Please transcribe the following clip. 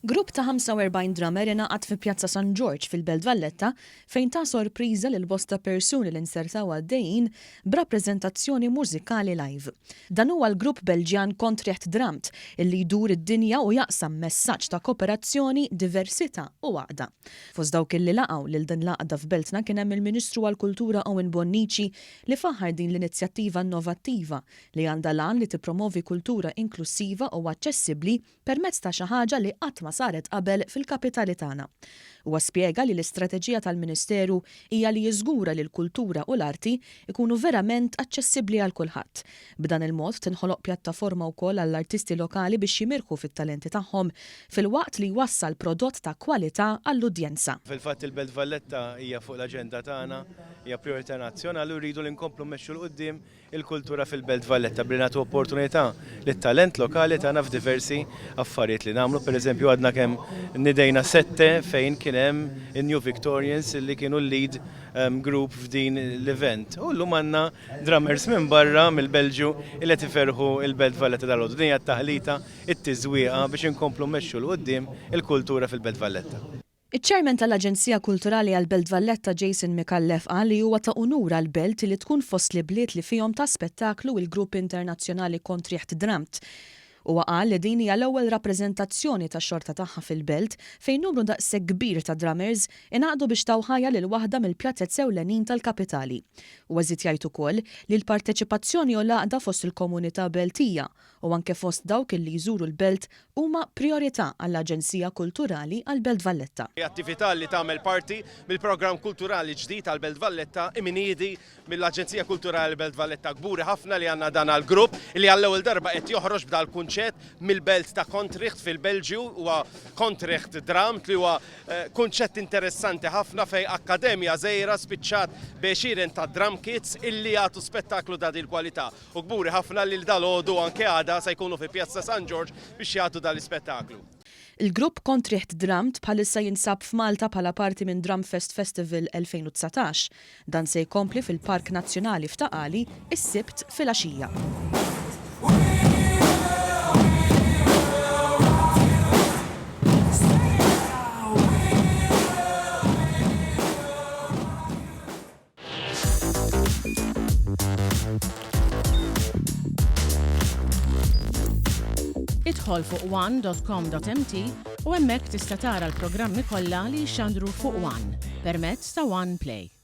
Grupp ta' 45 drummer ingħaqad fi Pjazza San Ġorġ fil-Belt Valletta fejn ta sorpriża lil bosta persuni li nsertaw għaddejjin b'rappreżentazzjoni mużikali live. Dan huwa l-grupp Belġjan Kontricht Dramt illi jdur id-dinja u jaqsam messaġġ ta' kooperazzjoni, diversità u għaqda. Fost dawk illi laqgħu lil din l-għaqda f'beltna kien hemm il-Ministru għall-Kultura Owen Bonnici li faħħar din l-inizjattiva innovattiva li għandha l-għan li tippromovi kultura inklussiva u aċċessibbli permezz ta' xi ħaġa li qatt ma saret qabel fil-kapitali tagħna. Huwa spjega li l-istrateġija tal-Ministeru hija li jiżgura li l-kultura u l-arti jkunu verament aċċessibbli għal kulħadd. B'dan il-mod tinħoloq pjattaforma wkoll għall-artisti lokali biex jimirħu fit-talenti tagħhom filwaqt li jwassal prodott ta' kwalità għall-udjenza. Fil-fatt il-Belt Valletta hija fuq l-aġenda tagħna, hija prijorità nazzjonali u rridu li nkomplu mmexxu 'l quddiem il-kultura fil-Belt Valletta billi nagħtu opportunità lit-talent lokali tagħna f'diversi affarijiet li nagħmlu. Pereżempju għadna kemm nidejna sette fejn kien hemm in-New Victorians li kienu l-lead ehm, group f'din l-event. U llum għandna drummers minn barra mill-Belġju li qed iferħu il-Belt Valletta dal-għodu. Din hija t-taħlita, it-tiżwieqa biex inkomplu mmexxu 'l quddiem il-kultura fil-Belt Valletta. Iċ-Chairman tal-Aġenzija Kulturali għall-Belt Valletta Jason Micallef qal li huwa ta' unur għall-Belt li tkun fost l-ibliet li fihom ta spettaklu il-grupp internazzjonali Kontricht Dramt. Huwa qal li din hija l-ewwel rappreżentazzjoni tax-xorta tagħha fil-Belt fejn numru daqshekk kbir ta' drummers ingħaqdu biex taw ħajja lil waħda mill-pjazez ewlenin tal-kapitali. Huwa żied jgħid ukoll li l-parteċipazzjoni u l-għaqda fost il-komunità Beltija u anke fost dawk illi jżuru l-Belt huma prijorità għall-Aġenzija Kulturali għall-Belt Valletta. Hi attività li tagħmel parti mill-programm kulturali ġdid għall-Belt Valletta imniedi mill-Aġenzija Kulturali Belt Valletta. Kburi ħafna li għandna dan għall-grupp li għall-ewwel darba qed joħroġ b'dal-kunċett mill-belt ta' Kontricht fil-Belġju, huwa Kontricht Dramt li huwa Kunċett interessanti ħafna fejn akkademja żgħira spiċċat b'għexieren ta' drum kits illi jagħtu spettaklu ta' dil-kwalità. U kburi ħafna li dalgħodu u anke għada se jkunu fi Pjazza San Ġorġ biex jagħtu dal-ispettaklu. Il-grupp Kontricht Dramt bħalissa jinsab f'Malta bħala parti minn Drumfest Festival 2019. Dan se jkompli fil-Park Nazzjonali f'Ta' Qali s-Sibt filgħaxija. Idħol fuq one.com.mt u hemmhekk tista' tara l-programmi kollha li jixxandru fuq One permezz ta' One Play.